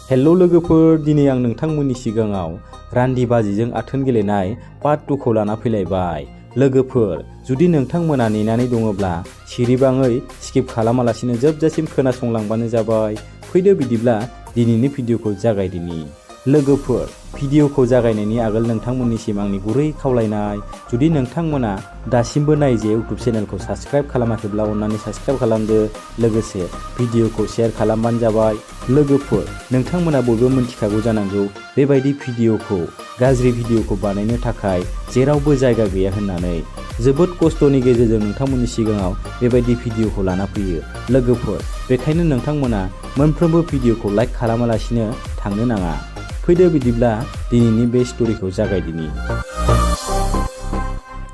Hello लोगोफोर, दिनै आं नोंथांमोननि सिगाङाव रान्दि बाजिजों आथोन गेलेनाय पार्ट 2 खौ लाना फैलायबाय। लोगोफोर, जुदि नोंथांमोना नेनानै दङब्ला सिरिबाङै स्किप खालामालासिनो जोबजासिम खोनासंलांबानो जाबाय। फैदो बिदिब्ला दिनैनि भिडिअखौ जागायदिनि। लोगोफोर, भिडिअखौ जागायनायनि आगोल नोंथांमोननिसिम आंनि गुरै खावलायनाय, जुदि नोंथांमोना दासिमबो नायजे इउटुब चेनेलखौ साबस्क्राइब खालामाखैब्ला अन्नानै साबस्क्राइब खालामदो, लोगोसे भिडिअखौ शेयार खालामबानो जाबाय। लोगोफोर, नोंथांमोना बयबो मिन्थिखागौ जानांगौ बेबायदि भिडिअखौ गाज्रि भिडिअखौ बानायनो थाखाय जेरावबो जायगा गैया होननानै। जोबोद खस्थ'नि गेजेरजों नोंथांमोननि सिगाङाव बेबायदि भिडिअखौ लाना फैयो। लोगोफोर, बेखायनो नोंथांमोना मोनफ्रोमबो भिडिअखौ लाइक खालामालासिनो थांनो नाङा। फैदो बिदिब्ला दिनैनि बे स्ट'रिखौ जागायदिनि।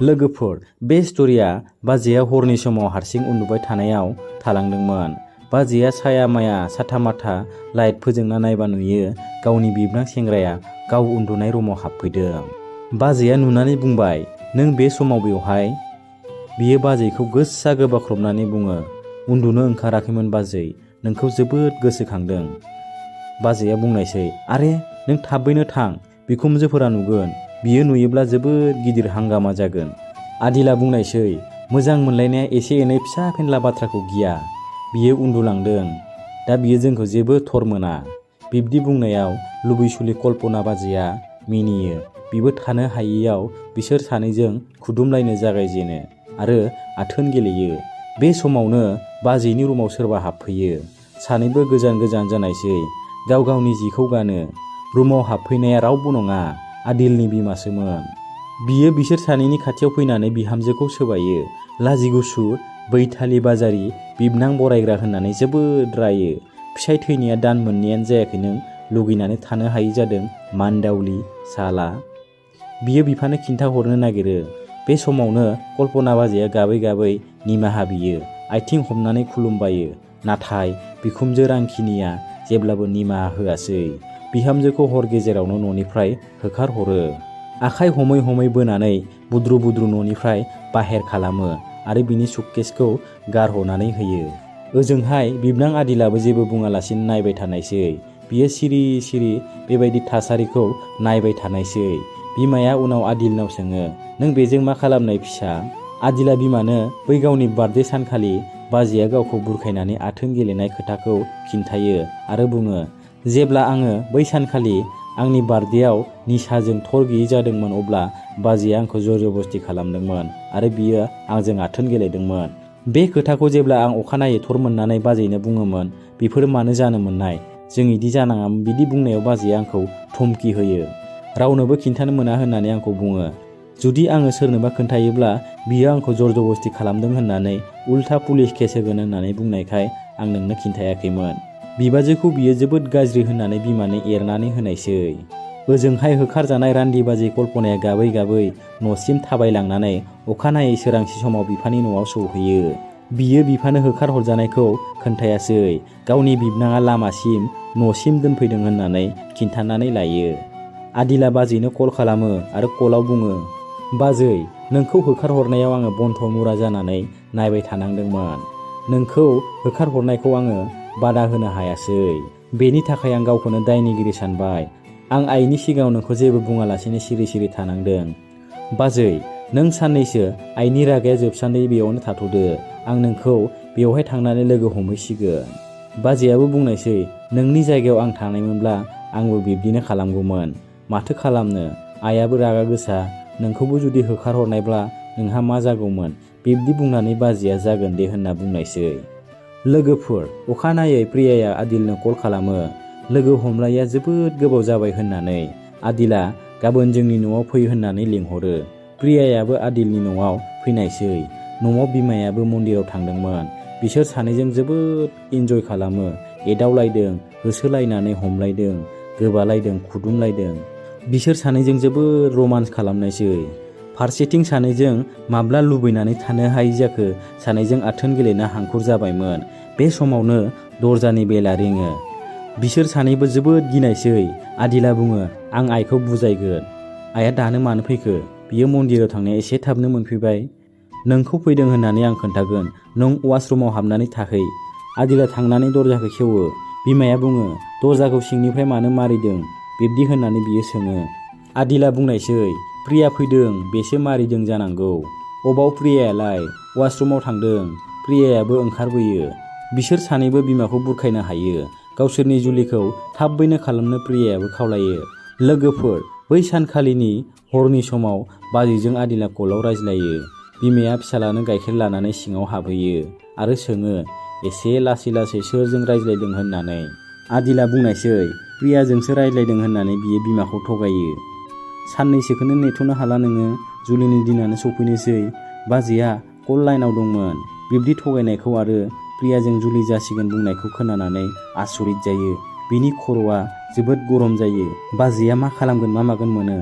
लोगोफोर, बे स्ट'रिया बाजैया हरनि समाव हारसिं उन्दुबाय थानायाव थालांदोंमोन। बाजैया साया माया साथा माथा लाइट फोजोंना नायबा नुयो गावनि बिबनां सेंग्राया गाव उन्दुनाय रुमाव हाबफैदों। बाजैया नुनानै बुंबाय, नों बे समाव बेवहाय? बियो बाजैखौ गोसा गोबाख्रबनानै बुङो, उन्दुनो ओंखाराखैमोन बाजै, नोंखौ जोबोद गोसोखांदों। बाजैया बुंनायसै, आरे नों थाबैनो थां, बिखुनजोफोरा नुगोन, बियो नुयोब्ला जोबोद गिदिर हांगामा जागोन। आदिला बुंनायसै, मोजां मोनलायनाया एसे एनै फिसा फेनला बाथ्राखौ गिया, बियो उन्दुलांदों, दा बियो जोंखौ जेबो थर मोना। बिब्दि बुंनायाव लुगwisuli कल्पना बाजैया मिनियो। बिबो थानो हायैयाव बिसोर सानैजों खुदुमलायनो जागायजेनो आरो आथोन गेलेयो। बे समावनो बाजैनि रुमाव सोरबा हाबफैयो। सानैबो गोजान गोजान जानायसै, गाव गावनि जिखौ गानो। रुमाव हाबफैनाया रावबो नङा, आदिलनि बिमासोमोन। बियो बिसोर सानैनि खाथियाव फैनानै बिहामजोखौ सोबायो। लाजिगुसु बैथालि बाजारि बिबनang बरायग्रा होननानै जोबोद रायो। फिसाइ थैनाया दान मोननैयानो जायाखै नों लुगैनानै थानो हायि जादों मानदावलि साला। बियो बिफानो खिन्थाहरनो नागिरो। बे समावनो कल्पना बाजैया गाबै गाबै निमाहा बियो, आथिं हमनानै खुलुमबायो। नाथाय बिखुनजो रांखिनिया जेब्लाबो निमाहा होआसै। बिहामजोखौ हर गेजेरावनो न'निफ्राय होखारहरो। आखाइ हमै हमै बोनानै बुद्रु बुद्रु न'निफ्राय बाहेर खालामो आरो बिनि सुटकेसखौ गारहरनानै होयो। ओजोंहाय बिबनang आदिलाबो जेबो बुङालासिनो नायबाय थानायसै। बियो सिरि सिरि बेबायदि थासारिखौ नायबाय थानायसै। बिमाया उनाव आदिलनाव सोङो, नों बेजों मा खालामनाय फिसा? आदिला बिमानो बै गावनि बार्थडे सानखालि बाजैया गावखौ बुरखायनानै आथोन गेलेनाय खोथाखौ खिन्थायो आरो बुङो, जेब्ला आङो बै सानखालि आंनि बार्थडेआव निसाजों थर गैयै जादोंमोन अब्ला बाजैया आंखौ जरजबस्ति खालामदोंमोन आरो बियो आंजों आथोन गेलेदोंमोन। बे खोथाखौ जेब्ला आं अखानायै थर मोननानै बाजैनो बुङोमोन, बेफोर मानो जानो मोननाय, जों इदि जानाङामोन बिदि बुंनायाव बाजैया आंखौ धमकि होयो। रावनोबो खिन्थानो मोना होननानै आंखौ बुङो। जुदि आङो सोरनोबा खोन्थायोब्ला बियो आंखौ जरजबस्ति खालामदों होननानै उल्था पुलिस केस होगोन होननानै बुंनायखाय आं नोंनो खिन्थायाखैमोन। बिबाजैखौ बियो जोबोद गाज्रि होननानै बिमानो एरनानै होनायसै। ओजोंहाय होखारजानाय रान्दि बाजै कल्पनाया गाबै गाबै न'सिम थाबायलांनानै अखानायै सोरांसि समाव बिफानि न'आव सौहैयो। बियो बिफानो होखारहरजानायखौ खोन्थायासै, गावनि बिबनाङा लामासिम न'सिम दोनफैदों होननानै खिन्थानानै लायो। आदिला बाजैनो कल खालामो आरो कलाव बुङो, बाजै, नोंखौ होखारहरनायाव आङो बन्थ मुरा जानानै नायबाय थानांदोंमोन। नोंखौ होखारहरनायखौ आङो बादा होनो हायासै। बेनि थाखाय आं गावखौनो दायनिगिरि सानबाय। आं आइनि सिगाङाव नोंखौ जेबो बुङालासिनो सिरि सिरि थानांदों। बाजै, नों साननैसो आइनि रागाया जोबसान्दि बेयावनो थाथ'दो, आं नोंखौ बेवहाय थांनानै लोगो हमहैसिगोन। बाजैयाबो बुंनायसै, नोंनि जायगायाव आं थानायमोनब्ला आंबो बिब्दिनो खालामगौमोन। माथो खालामनो, आइयाबो रागा गोसा, नोंखौबो जुदि होखारहरनायब्ला नोंहा मा जागौमोन? बिब्दि बुंनानै बाजैया जागोन दे होनना बुंनायसै। लोगोफोर, अखानायै प्रियाया आदिलनो कल खालामो, लोगो हमलाया जोबोद गोबाव जाबाय होननानै। आदिला गाबोन जोंनि न'आव फै होननानै लिंहरो। प्रियायाबो आदिलनि न'आव फैनायसै। न'आव बिमायाबो मन्दिराव थांदोंमोन। बिसोर सानैजों जोबोद इन्जय खालामो, एदावलायदों, होसोलायनानै हमलायदों, गोबालायदों, खुदुमलायदों। बिसोर सानैजों जोबोद रमान्स खालामनायसै। फारसेथिं सानैजों माब्ला लुबैनानै थानो हायि जाखो, सानैजों आथोन गेलेना हांखुर जाबायमोन। बे समावनो दरजानि बेला रिङो। बिसोर सानैबो जोबोद गिनायसै। आदिला बुङो, आं आइखौ बुजायगोन। आइया दानो मानो फैखो? बियो मन्दिराव थांनाया एसे थाबनो मोनफैबाय। नोंखौ फैदों होननानै आं खोन्थागोन, नों वाशरुमाव हाबनानै थाहै। आदिला थांनानै दरजाखौ खेवो। बिमाया बुङो, दरजाखौ सिंनिफ्राय मानो मारिदों? बिब्दि होननानै बियो सोङो। आदिला बुंनायसै, प्रिया फैदों, बेसो मारिदों जानांगौ। अबाव प्रियायालाय? वाशरुमाव थांदों। प्रियायाबो ओंखारबोयो। बिसोर सानैबो बिमाखौ बुरखायनो हायो। गावसोरनि जुलिखौ थाबैनो खालामनो प्रियायाबो खावलायो। लोगोफोर, बै सानखालिनि हरनि समाव बाजैजों आदिला कलआव रायज्लायो। बिमाया फिसालानो गाइखेर लानानै सिङाव हाबहैयो आरो सोङो, एसे लासै लासै सोरजों रायज्लायदों होननानै। आदिला बुंनायसै, प्रियाजोंसो रायज्लायदों होननानै बियो बिमाखौ थगायो। साननैसोखौनो नेथ'नो हाला नोङो, जुलिनि दिनानो सफैनोसै। बाजैया कल लाइनाव दंमोन। बिब्दि थगायनायखौ आरो प्रियाजों जुलि जासिगोन बुंनायखौ खोनानानै आसरित जायो। बिनि खर'आ जोबोद गरम जायो। बाजैया मा खालामगोन मा मागोन मोनो।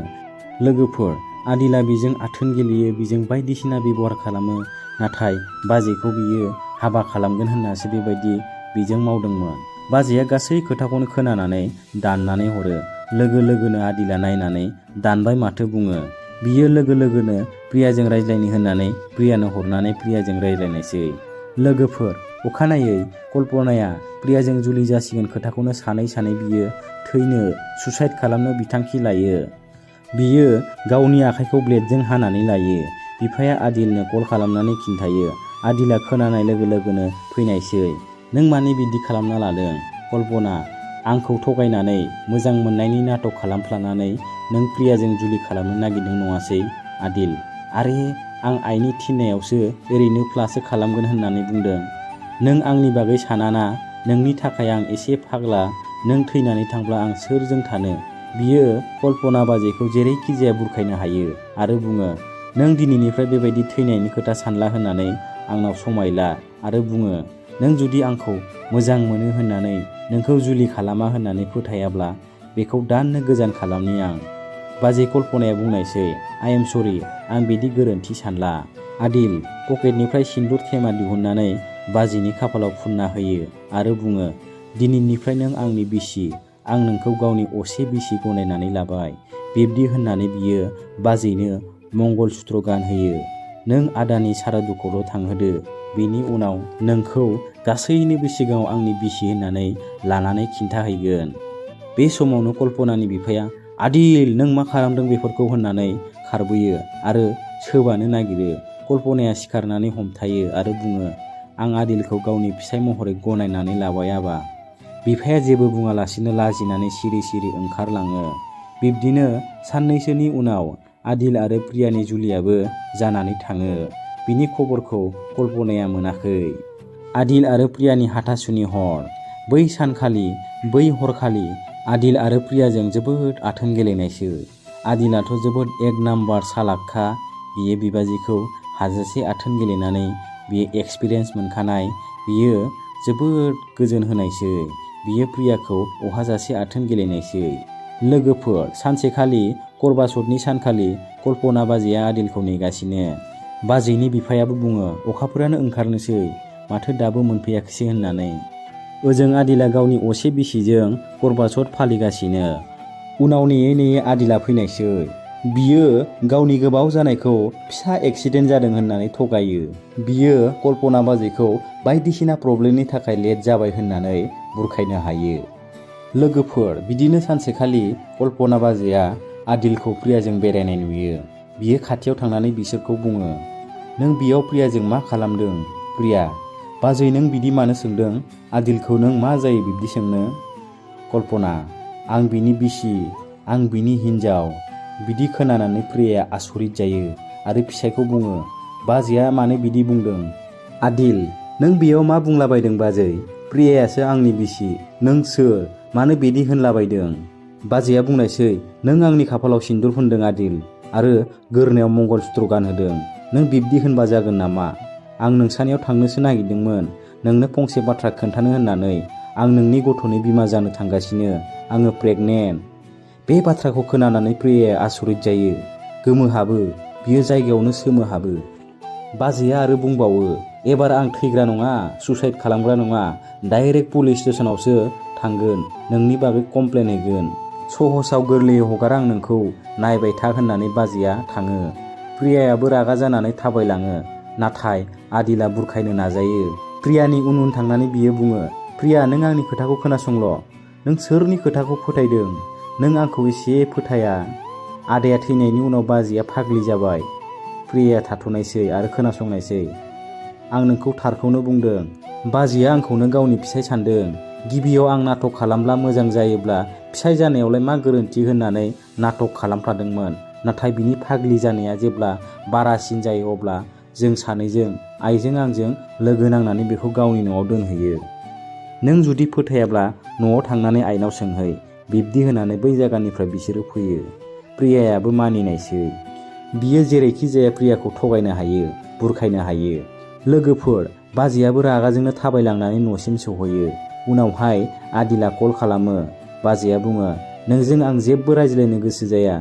लोगोफोर, आदिला बिजों आथोन गेलेयो, बिजों बायदिसिना बेबहार खालामो। नाथाय बाजैखौ बियो हाबा खालामगोन होननासो बेबायदि बिजों मावदोंमोन। बाजैया गासै खोथाखौनो खोनानानै दाननानै हरो। लोगो लोगोनो आदिला नायनानै दानबाय माथो बुङो। बियो लोगो लोगोनो प्रियाजों रायज्लायनो होननानै प्रियानो हरनानै प्रियाजों रायज्लायनायसै। लोगोफोर, अखानायै कल्पनाया प्रियाजों जुलि जासिगोन खोथाखौनो सानै सानै बियो थैनो, सुसाइड खालामनो बिथांखि लायो। बियो गावनि आखाइखौ ब्लेडजों हानानै लायो। बिफाया आदिलनो कल खालामनानै खिन्थायो। आदिला खोनानाय लोगो लोगोनो फैनायसै। नों मानो बिदि खालामना लादों? कल्पना, आंखौ थगायनानै मोजां मोननायनि नाटक खालामफ्लानानै नों प्रियाजों जुलि खालामनो नागिरदों नङासै? आदिल, आरे आं आइनि थिननायावसो ओरैनो प्लासो खालामगोन होननानै बुंदों। नों आंनि बागै सानाना? नोंनि थाखाय आं एसे फाग्ला। नों थैनानै थांब्ला आं सोरजों थानो? बियो कल्पना बाजैखौ जेरैखि जाया बुरखायनो हायो आरो बुङो, नों दिनैनिफ्राय बेबायदि थैनायनि खोथा सानला होननानै आंनाव समायला आरो बुङो, नों जुदि आंखौ मोजां मोनो होननानै नोंखौ जुलि खालामा होननानै फोथायाब्ला बेखौ दाननो गोजान खालामनि आं। बाजै कल्पनाया बुंनायसै, आइ एम सरि, आं बिदि गोरोन्थि सानला। आदिल पकेटनिफ्राय सिन्दुर थेमा दिहुननानै बाजैनि खाफालाव फुनना होयो आरो बुङो, दिनैनिफ्राय नों आंनि बिसि, आं नोंखौ गावनि असे बिसि गनायनानै लाबाय। बिब्दि होननानै बियो बाजैनो मंगल सुत्र गानहोयो। नों आदानि सारादुखौल' थांहोदो, बेनि उनाव नोंखौ गासैनिबो सिगाङाव आंनि बिसि होननानै लानानै खिन्थाहैगोन। बे समावनो कल्पनानि बिफाया, आदिल नों मा खालामदों बेफोरखौ होननानै खारबोयो आरो सोबानो नागिरो। कल्पनाया सिखारनानै हमथायो आरो बुङो, आं आदिलखौ गावनि फिसाय महरै गनायनानै लाबाय आबा। बिफाया जेबो बुङालासिनो लाजिनानै सिरि सिरि ओंखारलाङो। बिब्दिनो साननैसोनि उनाव आदिल आरो प्रियानि जुलियाबो जानानै थाङो। बिनि खबरखौ कल्पनाया मोनाखै। आदिल आरो प्रियानि हाथासुनि हर। बै सानखालि, बै हरखालि आदिल आरो प्रियाजों जोबोद आथोन गेलेनायसै। आदिलाथ' जोबोद एक नाम्बार सालाकखा। बियो बिबाजैखौ हाजासे आथोन गेलेनानै बियो एक्सपिरियेन्स मोनखानाय। बियो जोबोद गोजोन होनायसै। बियो प्रियाखौ अहाजासे आथोन गेलेनायसै। लोगोफोर, सानसेखालि करबाचौथनि सानखालि कल्पना बाजैया आदिलखौ नेगासिनो। बाजैनि बिफायाबो बुङो, अखाफोरानो ओंखारनोसै, माथो दाबो मोनफैयाखैसै होननानै। ओजों आदिला गावनि असे बिसिजों करबाचौथ फालिगासिनो। उनाव नेयै नेयै आदिला फैनायसै। बियो गावनि गोबाव जानायखौ फिसा एक्सिडेन्ट जादों होननानै थगायो। बियो कल्पना बाजैखौ बायदिसिना प्रब्लेमनि थाखाय लेट जाबाय होननानै बुरखायनो हायो। लोगोफोर, बिदिनो सानसेखालि कल्पना बाजैया आदिलखौ प्रियाजों बेरायनाय नुयो। बियो खाथियाव थांनानै बिसोरखौ बुङो, नों बियाव प्रियाजों मा खालामदों? प्रिया, बाजै नों बिदि मानो सोंदों? आदिलखौ नों मा जायो बिब्दि सोंनो? कल्पना, आं बिनि बिसि, आं बिनि हिन्जाव। बिदि खोनानानै प्रियाया आसरित जायो आरो फिसायखौ बुङो, बाजैया मानो बिदि बुंदों? आदिल, नों बेयाव मा बुंलाबायदों बाजै? प्रियायासो आंनि बिसि, नों सोर? मानो बिदि होनलाबायदों? बाजैया बुंनायसै, नों आंनि खाफालाव सिन्दुर फुनदों आदिल आरो गोरनायाव मंगल सुत्र गानहोदों। नों बिब्दि होनबा जागोन नामा? आं नोंसानियाव थांनोसो नागिरदोंमोन, नोंनो फंसे बाथ्रा खोन्थानो होननानै। आं नोंनि गथ'नि बिमा जानो थांगासिनो, आङो प्रेगनेन्ट। बे बाथ्राखौ खोनानानै प्रियाया आसरित जायो, गोमोहाबो, बियो जायगायावनो सोमोहाबो। बाजैया आरो बुंबावो, एबार आं थैग्रा नङा, सुसाइड खालामग्रा नङा, डाइरेक्ट पुलिस स्टेसनावसो थांगोन, नोंनि बागै कमप्लेन हैगोन। सहसाव गोरलैयै हगार आं नोंखौ, नायबाय था होननानै बाजैया थाङो। प्रियायाबो रागा जानानै थाबायलाङो। नाथाय आदिला बुरखायनो नाजायो। प्रियानि उन उन थांनानै बियो बुङो, प्रिया नों आंनि खोथाखौ खोनासंल'। नों सोरनि खोथाखौ फोथायदों? नों आंखौ एसे फोथाया। आदाया थैनायनि उनाव बाजैया फाग्लि जाबाय। प्रियाया थाथ'नायसै आरो खोनासंनायसै। आं नोंखौ थारखौनो बुंदों। बाजैया आंखौनो गावनि फिसाय सानदों। गिबियाव आं नाटक खालामब्ला मोजां जायोब्ला फिसाय जानायावलाय मा गोरोन्थि होननानै नाटक खालामफ्लादोंमोन। नाथाय बिनि फाग्लि जानाया जेब्ला बारासिन जायो अब्ला जों सानैजों आइजों आंजों लोगो नांनानै बेखौ गावनि न'आव दोनहैयो। नों जुदि फोथायाब्ला न'आव थांनानै आइनाव सोंहै। बिब्दि होनानै बै जायगानिफ्राय बिसोरो फैयो। प्रियायाबो मानिनायसै। बियो जेरैखि जाया प्रियाखौ थगायनो हायो, बुरखायनो हायो। लोगोफोर, बाजैयाबो रागाजोंनो थाबायलांनानै न'सिम सौहैयो। उनावहाय आदिला कल खालामो। बाजैया बुङो, नोंजों आं जेबो रायज्लायनो गोसो जाया।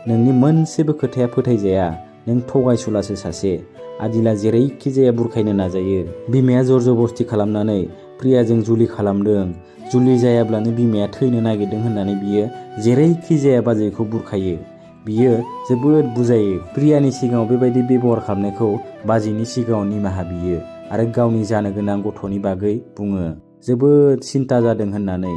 नोंनि मोनसेबो खोथाया फोथायजाया। नों थगायसुलासो सासे। आदिला जेरैखि जाया बुरखायनो नाजायो। बिमाया जरजबस्ति खालामनानै प्रियाजों जुलि खालामदों। जुलि जायाब्लानो बिमाया थैनो नागिरदों होननानै बियो जेरैखि जाया बाजैखौ बुरखायो। बियो जोबोद बुजायो। प्रियानि सिगाङाव बेबायदि बेबहार खालामनायखौ बाजैनि सिगाङाव निमाहा बियो आरो गावनि जानो गोनां गथ'नि बागै बुङो। जोबोद सिन्ता जादों होननानै।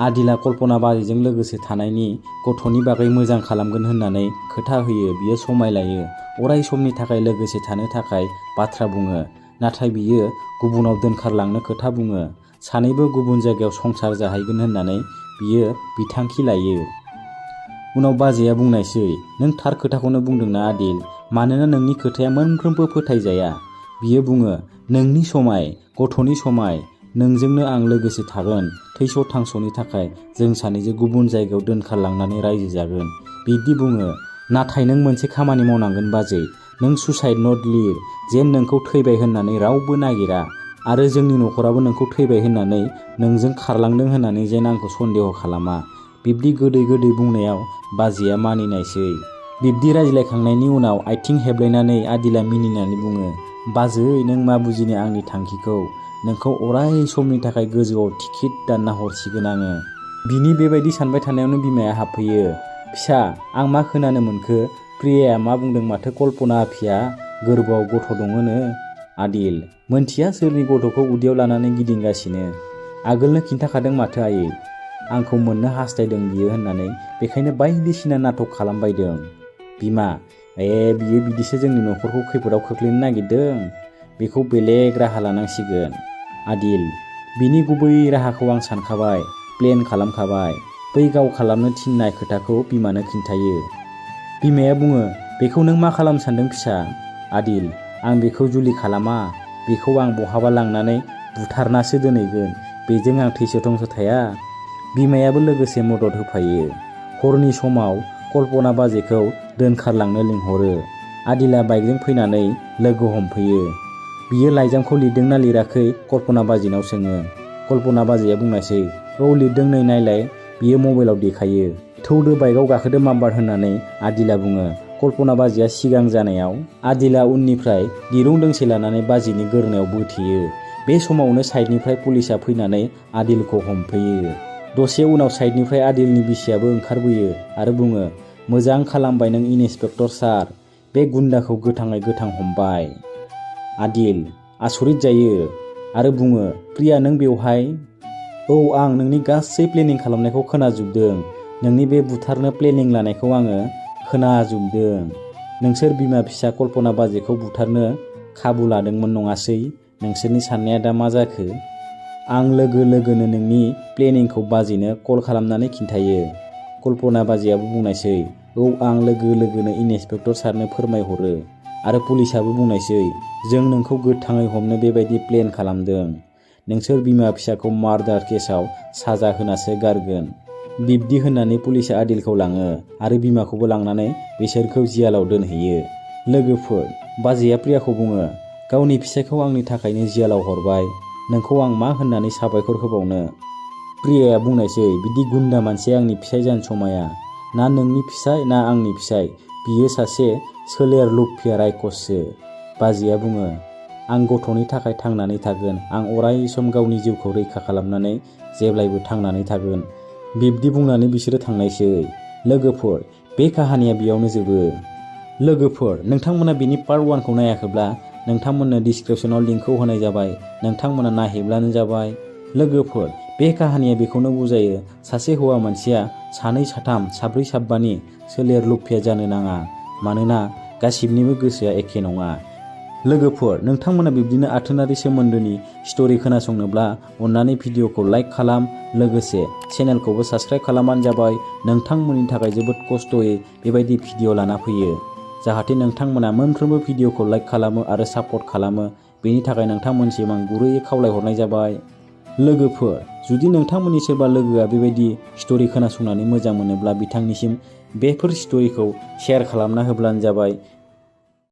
आदिला कल्पना बाजैजों लोगोसे थानायनि गथ'नि बागै मोजां खालामगोन होननानै खोथा होयो। बियो समाय लायो। अराय समनि थाखाय लोगोसे थानो थाखाय बाथ्रा बुङो। नाथाय बियो गुबुनाव दोनखारलांनो खोथा बुङो। सानैबो गुबुन जायगायाव संसार जाहैगोन होननानै बियो बिथांखि लायो। उनाव बाजैया बुंनायसै, नों थार खोथाखौनो बुंदोंना आदिल, मानोना नोंनि खोथाया मोनफ्रोमबो फोथायजाया। बियो बुङो, नोंनि समाय, गथ'नि समाय, नोंजोंनो आं लोगोसे थागोन। थैस' थांस'नि थाखाय जों सानैजों गुबुन जायगायाव दोनखारलांनानै रायजो जागोन। बिब्दि बुङो। नाथाय नों मोनसे खामानि मावनांगोन बाजै। नों सुसाइड नट लिर, जेन नोंखौ थैबाय होननानै रावबो नागिरा आरो जोंनि न'खराबो नोंखौ थैबाय होननानै नोंजों खारलांदों होननानै जेन आंखौ सन्देह खालामा। बिब्दि गोदै गोदै बुंनायाव बाजैया मानिनायसै। बिब्दि रायज्लायखांनायनि उनाव आथिं हेबलायनानै आदिला मिनिनानै बुङो, बाजै नों मा बुजिनो आंनि थांखिखौ। नोंखौ अराय समनि थाखाय गोजौआव टिकेट दानना हरसिगोन आङो। बिनि बेबायदि सानबाय थानायावनो बिमाया हाबफैयो। फिसा, आं मा खोनानो मोनखो? प्रियाया मा बुंदों माथो कल्पना आफिया गोरबोआव गथ' दङनो? आदिल, मोनथिया सोरनि गथ'खौ उदैयाव लानानै गिदिंगासिनो। आगोलनो खिन्थाखादों माथो आयै। आंखौ मोननो हास्थायदों बियो होननानै, बेखायनो बायदिसिना नाटक खालामबायदों। बिमा, बियो बिदिसो जोंनि न'खरखौ खैफोदाव खोख्लैनो नागिरदों। बेखौ बेलेग राहा लानांसिगोन। आदिल, बिनि गुबै राहाखौ आं सानखाबाय, प्लेन खालामखाबाय। बै गाव खालामनो थिननाय खोथाखौ बिमानो खिन्थायो। बिमाया बुङो, बेखौ नों मा खालामनो सानदों फिसा? आदिल, आं बेखौ जुलि खालामा। बेखौ आं बहाबा लांनानै बुथारनासो दोनहैगोन। बेजों आं थैस' थंस' थाया। बिमायाबो लोगोसे मदद होफायो। हरनि समाव कल्पना बाजैखौ दोनखारलांनो लिंहरो। आदिला बाइकजों फैनानै लोगो हमफैयो। बियो लाइजामखौ लिरदोंना लिराखै कल्पना बाजैनाव सोङो। कल्पना बाजैया बुंनायसै, औ लिरदों नै नायलाय। बियो मबाइलाव देखायो। थौदो बाइकआव गाखोदो माम्बार होननानै आदिला बुङो। कल्पना बाजैया सिगां जानायाव आदिला उननिफ्राय दिरुं दोंसे लानानै बाजैनि गोरनायाव बोथेयो। बे समावनो साइडनिफ्राय पुलिसा फैनानै आदिलखौ हमफैयो। दसे उनाव साइडनिफ्राय आदिलनि बिसियाबो ओंखारबोयो आरो बुङो, मोजां खालामबाय नों इन्सपेक्टर सार। बे गुन्दाखौ गोथाङै गोथां हमबाय। आदिल आसरित जायो आरो बुङो, प्रिया नों बेवहाय? औ, आं नोंनि गासै प्लेनिं खालामनायखौ खोनाजोबदों। नोंनि बे बुथारनो प्लेनिं लानायखौ आङो खोनाजोबदों। नोंसोर बिमा फिसा कल्पना बाजैखौ बुथारनो खाबु लादोंमोन नङासै? नोंसोरनि साननाया दा मा जाखो? आं लोगो लोगोनो नोंनि प्लेनिंखौ बाजैनो कल खालामनानै खिन्थायो। कल्पना बाजैयाबो बुंनायसै, औ आं लोगो लोगोनो इन्सपेक्टर सारनो फोरमायहरो आरो पुलिसाबो बुंनायसै, जों नोंखौ गोथाङै हमनो बेबायदि प्लेन खालामदों। नोंसोर बिमा फिसाखौ मार्डार केसाव साजा होनासो गारगोन। बिब्दि होननानै पुलिसा आदिलखौ लाङो आरो बिमाखौबो लांनानै बिसोरखौ जियालाव दोनहैयो। लोगोफोर, बाजैया प्रियाखौ बुङो, गावनि फिसायखौ आंनि थाखायनो जियालाव हरबाय। नोंखौ आं मा होननानै साबायखर होबावनो? प्रियाया बुंनायसै, बिदि गुन्दा मानसिया आंनि फिसाय जानो समाया। ना नोंनि फिसाय ना आंनि फिसाय, बियो सासे सोलेर लुफिया रायखससो। बाजैया बुङो, आं गथ'नि थाखाय थांनानै थागोन। आं अराय सम गावनि जिउखौ रैखा खालामनानै जेब्लायबो थांनानै थागोन। बिब्दि बुंनानै बिसोरो थांनायसै। लोगोफोर, बे काहानिया बेयावनो जोबो। लोगोफोर, नोंथांमोना बेनि पार्ट 1खौ नायाखैब्ला नोंथांमोननो डिसक्रिपसनाव लिंकखौ होनाय जाबाय। नोंथांमोना नायहैब्लानो जाबाय। लोगोफोर, बे काहानिया बेखौनो बुजायो सासे हौवा मानसिया सानै साथाम साब्रै साबानि सोलेर लुफिया जानो नाङा, मानोना गासिबनिबो गोसोआ एखे नङा। लोगोफोर, नोंथांमोना बिब्दिनो आथोनारि सोमोन्दोनि स्ट'रि खोनासंनोब्ला अन्नानै भिडिअखौ लाइक खालाम, लोगोसे चेनेलखौबो साबस्क्राइब खालामबानो जाबाय। नोंथांमोननि थाखाय जोबोद खस्थ'यै बेबायदि भिडिअ लाना फैयो, जाहाथे नोंथांमोना मोनफ्रोमबो भिडिअखौ लाइक खालामो आरो सापर्ट खालामो। बेनि थाखाय नोंथांमोनसिम आं गुरैयै खावलायहरनाय जाबाय। लोगोफोर, जुदि नोंथांमोननि सोरबा लोगोआ बेबायदि स्ट'रि खोनासंनानै मोजां मोनोब्ला बिथांनिसिम बेफोर स्ट'रिखौ शेयार खालामना होब्लानो जाबाय।